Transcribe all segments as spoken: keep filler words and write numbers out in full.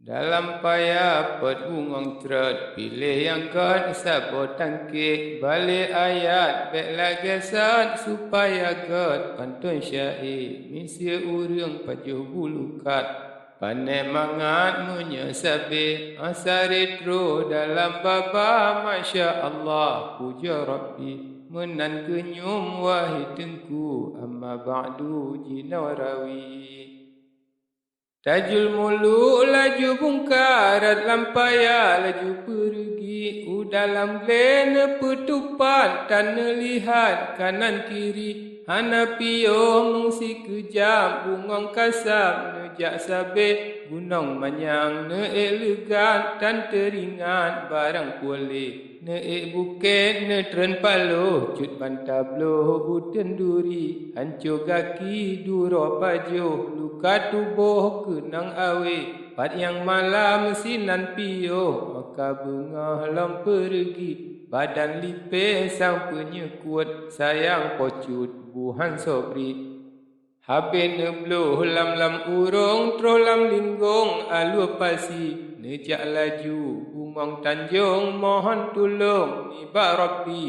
Dalam paya peuet bungöng treuk, piléh nyang göt saboh tangkék. Balée ayat bék lagée sat, supaya göt panton syaé, miseue ureuëng pajoh bulukat. Pané mangat meunyoe sabé, asari troh dalam baba, masya Allah, pujoe Rabbi. Meunan keuh nyoe, wahé Teungku, amma ba'du jinoe rawi. Tajul Muluk laju bungkarat lam paya, laju peurugi u dalam glé, neupeutupat tan neulihat kanan kiri. Hana piôh meung sikeujab, bungöng kasab neujak sabé, gunöng manyang neuék leugat, tan teuringat barang puléh. Neuék bukét neutreun paloh, cut banta bloh buteueng duri, hanco gaki duroe pajoh, luka tuboh keunong awé. Pat nyang malam sinan piôh, maka beungoh lom peurugi, badan lipéh sang peunyeukot, sayang po cut buhan sobri. Habéh neubloh lam-lam urông, troh lam linggông alue pasi, neujak laju bungöng tanjong, mohon tulông nibak Rabbi.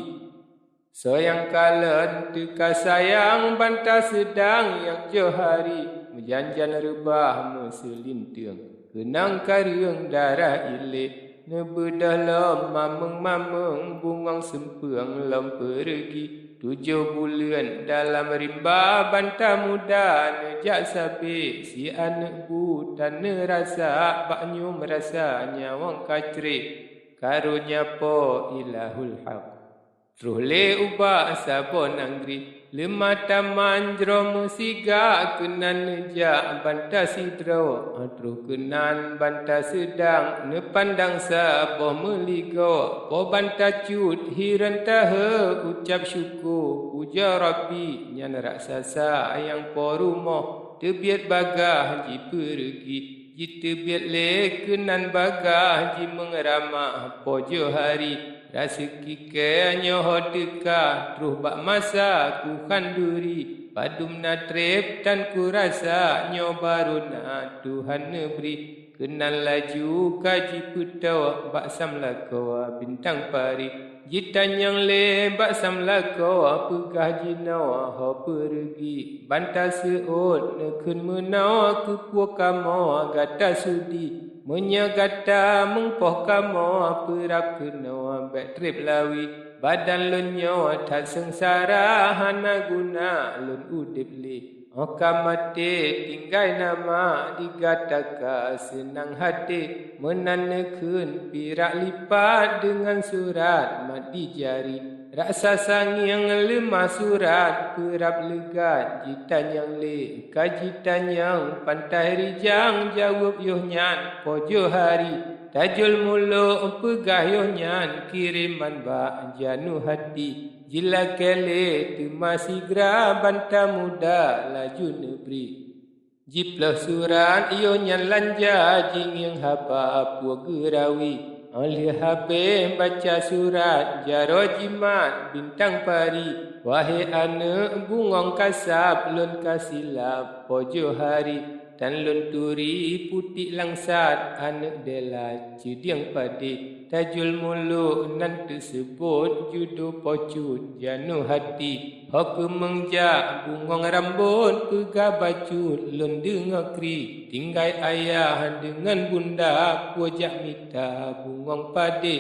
Soe nyang kalon teuka sayang, banta seudang nyang johari, meujan-jan reubah meuseulinteueng, keunong kareueng darah ilée. Neubeudôh lom mameueng-mameueng, bungöng seumpeueng lom peurugi. Tujoh buleuen dalam rimba, banta muda neujak sabé, si aneuëk bu tan neurasa, bak nyoe meurasa nyawöng ka cré. Karonya Po Ilahul Haq. Troh lé ubak saboh nanggroe, leumah taman jroh meusiga, keunan neujak banta sidroe, troh keunan banta seudang, neupandang saboh meuligoe. Po banta cut hireuen tahe, ucab syukoe pujoe Rabbi, nyan raksasa nyang po rumoh, teubiet bagaih jipeurugi. Jiteubiet lé keunan bagaih jimeuramah po johari, raseuki kée nyoe ho teuka, troh bak masa ku khanduri. Padum na treb tan kurasa, nyoe barô na Tuhan neubri. Keunan laju ka jipeutoe bak samlakoe bintang pari. Jitanyong lé bak samlakoe, peugah jinoe ho peurugi. Banta seuôt neukheun meunoe, keupeue kamoe gata sudi? Meunyoe gata meung poh kamoe, peurab keunoe bék treb lawi. Badan lôn nyoe that seungsara, hana guna lôn udeb lé. Óh ka maté tinggai nama, di gata ka seunang haté. Meunan neukheun pirak lipat, deungon surat mat di jari. Raksasa ngieng leumah surat, peurab leugat jitanyong lé. Ka jitanyong pantai rijang, jaweueb yoh nyan po johari. Tajul Muluk peugah yoh nyan, kireman bak Januhati. Jilakée lé teuma sigra, banta muda laju neubri. Jiploh surat yoh nyan lanja, jingieng haba peue geurawi. Óh lheueh habéh baca surat, jaroe jimat bintang pari. Wahé aneuëk bungöng kasab, lôn ka silap po johari. Tan lôn turi putik langsat, aneuëk dela ceudieng padé. Tajul Muluk nan teuseubot, judoe po cut Januhati. Ho keumeung jak bungöng rambot, peugah bacut lôn deungoe kri. Tinggai ayah deungon bunda, peue jak mita bungöng padé.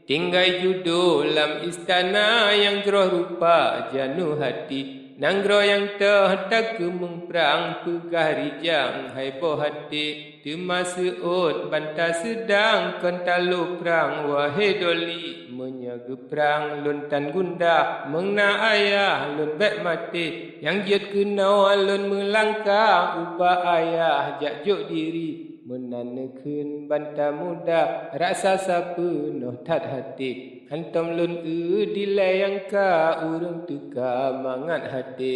Tinggai judoe lam istana, nyang jroh rupa Januhati. Nanggroe nyang toh takeumeung prang, peugah rijang hai boh até. Teuma seuôt banta seudang, kon talo prang wahé doli. Meunyoe geuprang lôn tan gundah, meung na ayah lôn bék maté. Nyang jeuet keunoe lôn meulangkah, ubak ayah jak jok diri. Meunan neukheun banta muda, raksasa peunoh that haté. Hantom lôn eu dilée nyang ka, ureuëng teuka mangat haté.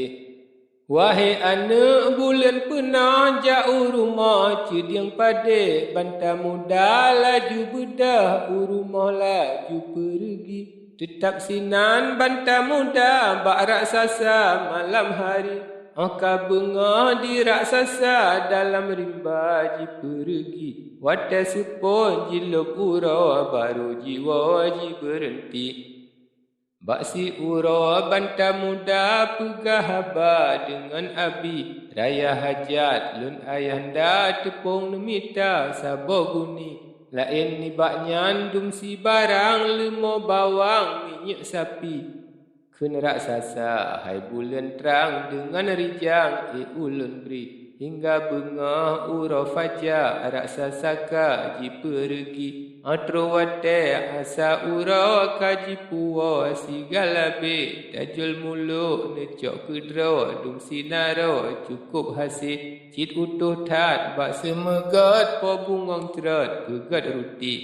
Wahé aneuëk buleuen peunoh, jak u rumoh ceudieng padé. Banta muda laju beudôh, u rumoh laju peurugi. Teutab sinan banta muda bak raksasa malam hari. Óh ka beungoh di raksasa dalam rimba jipeureugi, watée seupôt jilôb uroe barô jiwoe jibeureuti. Bak siuroe banta muda peugah haba deungon abi, "Raya hajat lôn ayahanda teupông neumita saboh guni, laén nibak nyan dum sibarang leumo bawang minyeuk sapi." Kheun raksasa, "Hai buleuen trang deungon rijang, ék ulôn bri." Hingga beungoh uroe faja raksasa ka jipeureugi. Óh troh watée asa uroe ka jipuwoe sigala bé, tajol mulok neucok keudroe dum sinaroe cukôp hasé. Cit utoh that bak seumeugét po bungöng crot peugét ruti.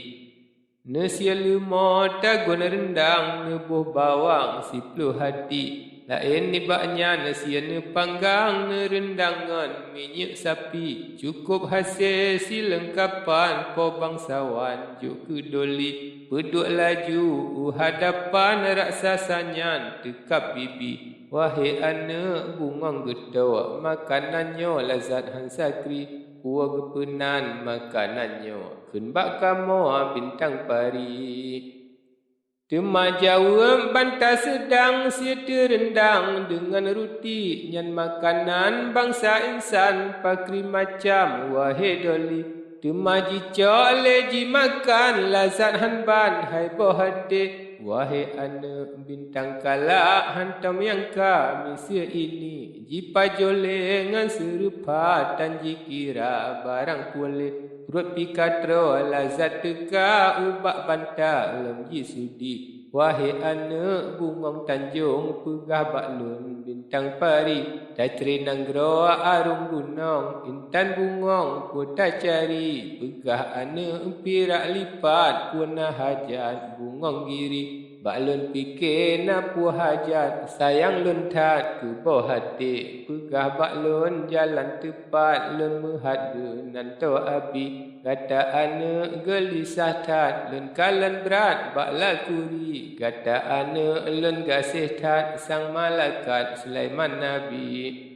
Neusie leumo tagon reundang, neuboh bawang siploh hati. Laén nibak nyan sie neupanggang neureundang ngon minyeuk sapi. Cukôp hasé sileungkapan po bangsawan jok keu doli. Peuduek laju u hadapan raksasa nyan teukab bibi. "Wahé aneuëk bungöng geuto, makanan nyoe lazat han sakri. Peue geupeunan makanan nyoe?" kheun bak kamoe bintang pari. Teuma jaweueb banta seudang sie teureundang deungon ruti, "Nyan makanan bansa insan pakri macam, wahé doli." Teuma jicok lé jimakan, lazat han ban hai boh até. Wahé aneuëk bintang kalak, hantom nyang ka miseue ini, jipajoh lé ngon seureupa tan jikira barang puléh. Pruet pih ka troh lazat teuka ubak banta lom jisudi. Wahé aneuëk bungöng tanjong, peugah bak lôn bintang pari, tacre nanggroe arung gunöng, intan bungöng peue tacari, peugah aneuëk pirak lipat, peue na hajat bungöng giri. Bak lôn pike na peue hajat, sayang lôn that keu boh até, peugah bak lôn jalan teupat, lôn meuhat geuh nan tô abi. Gata aneuëk geulisah that, lôn kalon brat bak lakuri. Gata aneuëk lôn gaséh that, sang malaikat Sulaiman Nabi.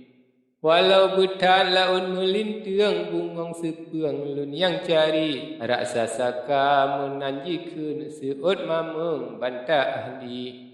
Walau beuthat laôt meulinteueng, bungöng seupeueng lôn nyang cari. Raksasa ka meunan jikheun, seuôt mameueng banta ahli.